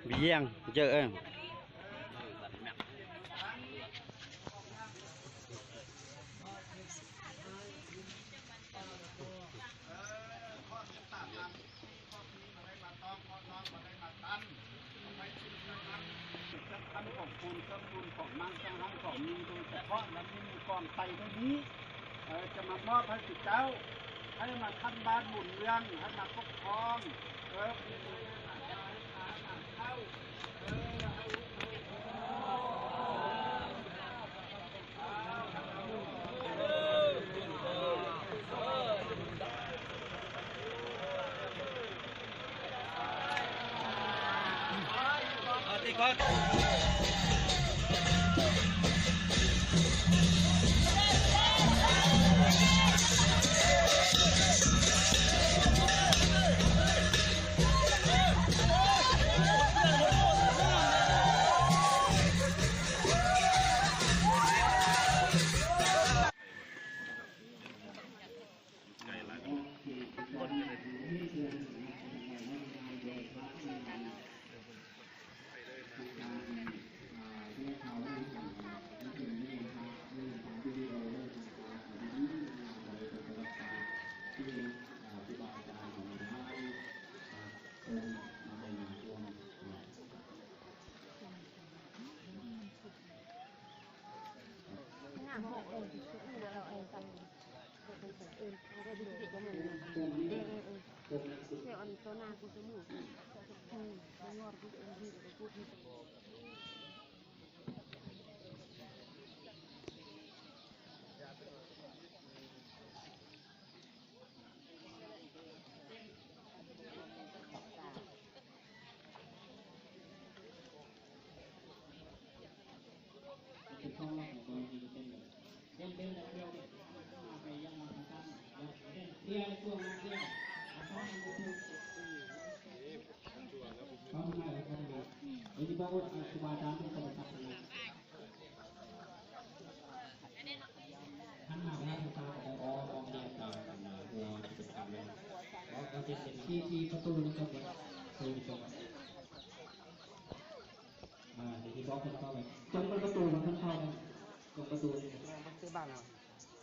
ວຽງເຈີເອີ ສຳຄັນຂອງບຸນເຄື່ອງບຸນຂອງມັນ ເຄື່ອງຮັງຂອງມີໂດຍສະເພາະ ລະມີໝູ່ກອງໄຕເທົ່ານີ້ ເອີ ຈະມາມອບໃຫ້ສູ່ເຈົ້າ ໃຫ້ມາຂັ້ນບ້ານໝູນເມືອງ ໃຫ້ມາປົກຄອງ ເອີ ເປັນອາຫານການ ອາຫານເຊົ້າ ເອີ ໃຫ້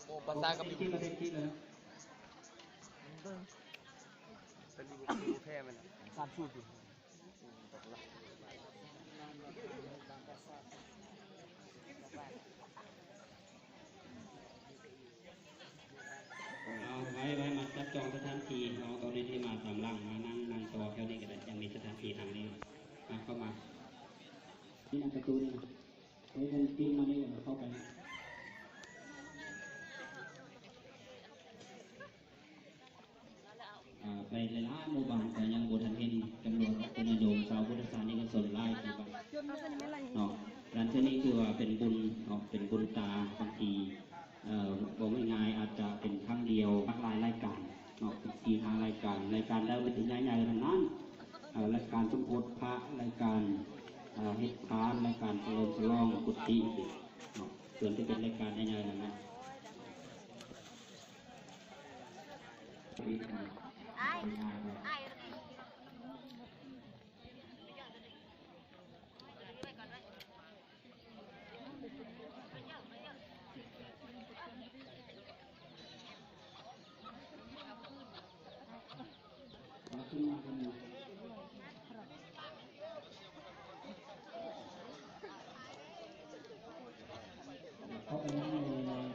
ໂອ້ ປາສາດກັບ ເປັນລິເວີພູແພ້ມັນ ສາມສູນ ເອົາ ໄວ້ ໄວ້ ມາຈັບຈອງສະຖານທີ່ ເຮົາເອົາເດັກມາຕາມຫຼັງ ມານັ່ງ ນັ່ງຕໍ່ແຖວນີ້ກໍໄດ້ ຍັງມີສະຖານທີ່ທາງນີ້ ມາ ເຂົ້າມາ ນີ້ນະ ປະຕູນີ້ນະ ໄປທາງຕີນມານີ້ ເຂົ້າໄປ. ອ່າ ໄປຫຼາຍໆໝູ່ບ້ານກໍຍັງບໍ່ທັນເຫັນຈຳນວນອອກ ຍາດໂຍມຊາວພຸດທະສານິກະຊົນຫຼາຍທີ່ວ່າເນາະ. ນັ້ນເທື່ອນີ້ຖືວ່າເປັນບຸນເນາະ ເປັນບຸນຕາ ບາງທີ ເອີ ເວົ້າງ່າຍໆ ອາດຈະເປັນຄັ້ງດຽວ ຫຼາກຫຼາຍລາຍການເນາະ ສີ່ຫ້າລາຍການ ລາຍການໃດມັນຊິໃຫຍ່ໆ ທັງນັ້ນ ເອີ ລາຍການສົມໂພດພະ ລາຍການ ເອີ ເຮັດທານ ລາຍການສະເຫຼີມສະຫຼອງກຸຕິເນາະ ສ່ວນທີ່ເປັນລາຍການໃຫຍ່ໆ ນັ້ນນະ. ເຂົ້າໄປໃນ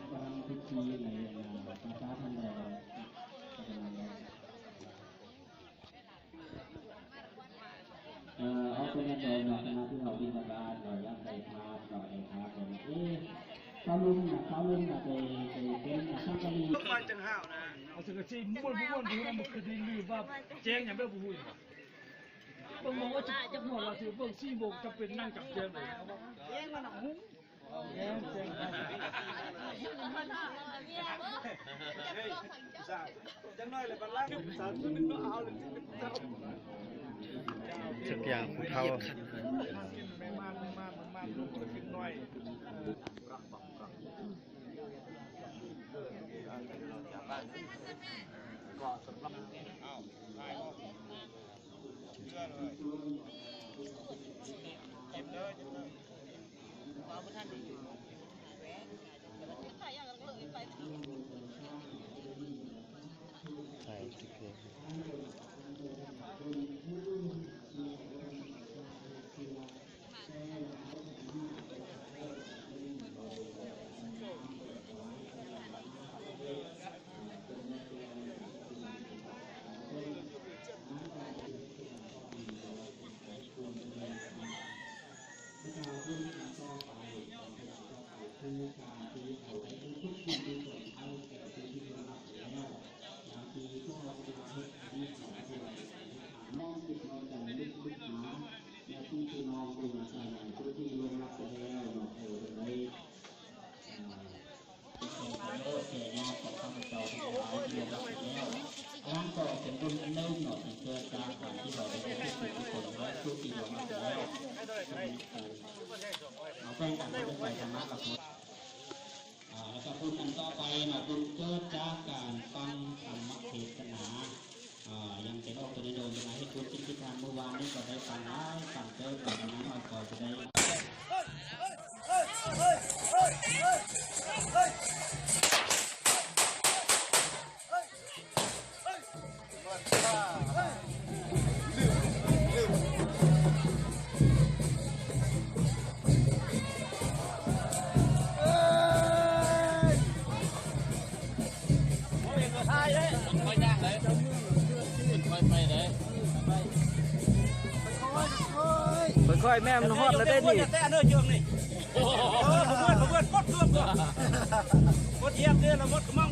ປະລຳພິທີໃນ ອ່າ ພາສາທ່ານໃດກໍໄດ້ ເອີ ເອົາເປັນອັນໃດເນາະ ຂະນະທີ່ເຮົາບິນທະບາດເນາະ ຢາກໄດ້ພາບເນາະ ໄດ້ພາບເນາະ ເອີ ຊາວລຸງນະ ຊາວລຸງນະ ໄປ ໄປເປັນສັງກະລີ ໄປຈັງຫາວນະ ເອົາສັງກະສີມ່ວນບໍ່ມ່ວນບໍ່ຮູ້ນະ ບໍ່ເຄີຍໄດ້ລືມວ່າແຈ້ງຫຍັງແບບບໍ່ຮູ້ນະ ເບິ່ງມອງວ່າຈະມ່ວນວ່າຊິເບິ່ງສີ່ໂມງຈຳເປັນນັ່ງຈັບແຈ້ງເລີຍ ແຈ້ງມັນຫຸງ ເຮີ້ຍ ຈັກໜ້ອຍລະບັດຫຼັງ ສາມ ໜຶ່ງເນາະ ເອົາເລີຍ ເຈົ້າ ຈັກຢ່າງຜູ້ເຖົ້າ ແມ່ມານ ແມ່ມານ ແມ່ມານ ລູກເລັກນ້ອຍ ກໍສຳລັບ ເອົາ ຖ່າຍອອກ ເຊື່ອເລີຍ. ຖ່າຍ ປະຊາຊົນອັນຕໍ່ໄປ ປະຊາຊົນອັນຕໍ່ໄປ ຄືການທີ່ເຮົາໄດ້ອຸທິດບຸນກຸສົນໃຫ້ແກ່ຜູ້ທີ່ລ່ວງລັບໄປແລ້ວ ດັ່ງທີ່ພວກເຮົາໄດ້ເຮັດອະດີດມາກ່ອນ. ນ້ອມຈິດນ້ອມໃຈນຶກຄຶດຫາ ແລະ ທີ່ພີ່ນ້ອງປູ່ຍ່າຕາຍາຍຜູ້ທີ່ລ່ວງລັບໄປແລ້ວເນາະ ເອີ ໄດ້ ອ່າ ເປັນແຂກປະໂຫຍດແກ່ຍາດຂອງຂ້າພະເຈົ້າທັງຫຼາຍທີ່ໄດ້ຮັບໄປແລ້ວ. ອັນນັ້ນກໍເປັນບຸນອັນໜຶ່ງເນາະ ທີ່ເກີດຈາກການທີ່ເຮົາໄດ້ເຮັດບຸນກຸສົນໃຫ້ຜູ້ທີ່ລ່ວງລັບໄປແລ້ວ. ເຮົາແບ່ງກັນເປັນໄປທຳມະລະຄົນ. ອ່າ ແລ້ວກໍບຸນອັນຕໍ່ໄປເນາະ ບຸນເກີດຈາກການຟັງທຳມະເທດສະໜາ. ອ່າ ຍັງເປັນອອກຕົວໂດນໆ ເວລາເຮັດບຸນກິນທີ່ທານມື້ວານນີ້ກໍໄດ້ຟັງຫຼາຍຟັງເຕີບ ແລ້ວກໍນຳເອົາກໍຈະໄດ້ ຄ່ອຍໆ ແມ່ ມັນຮອດແລ້ວເດ້ນີ້. ໂອ້ໂຫ ເພື່ອນ ເພື່ອນ ກົດເກືອບ ກົດຢຽບເດ້ລະ ໝົດກະມັງ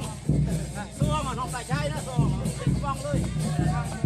ຊ່ວງ ນ້ອງສາຍໄຊນະ ຊ່ວງ ເປັນກະມັງເລີຍ.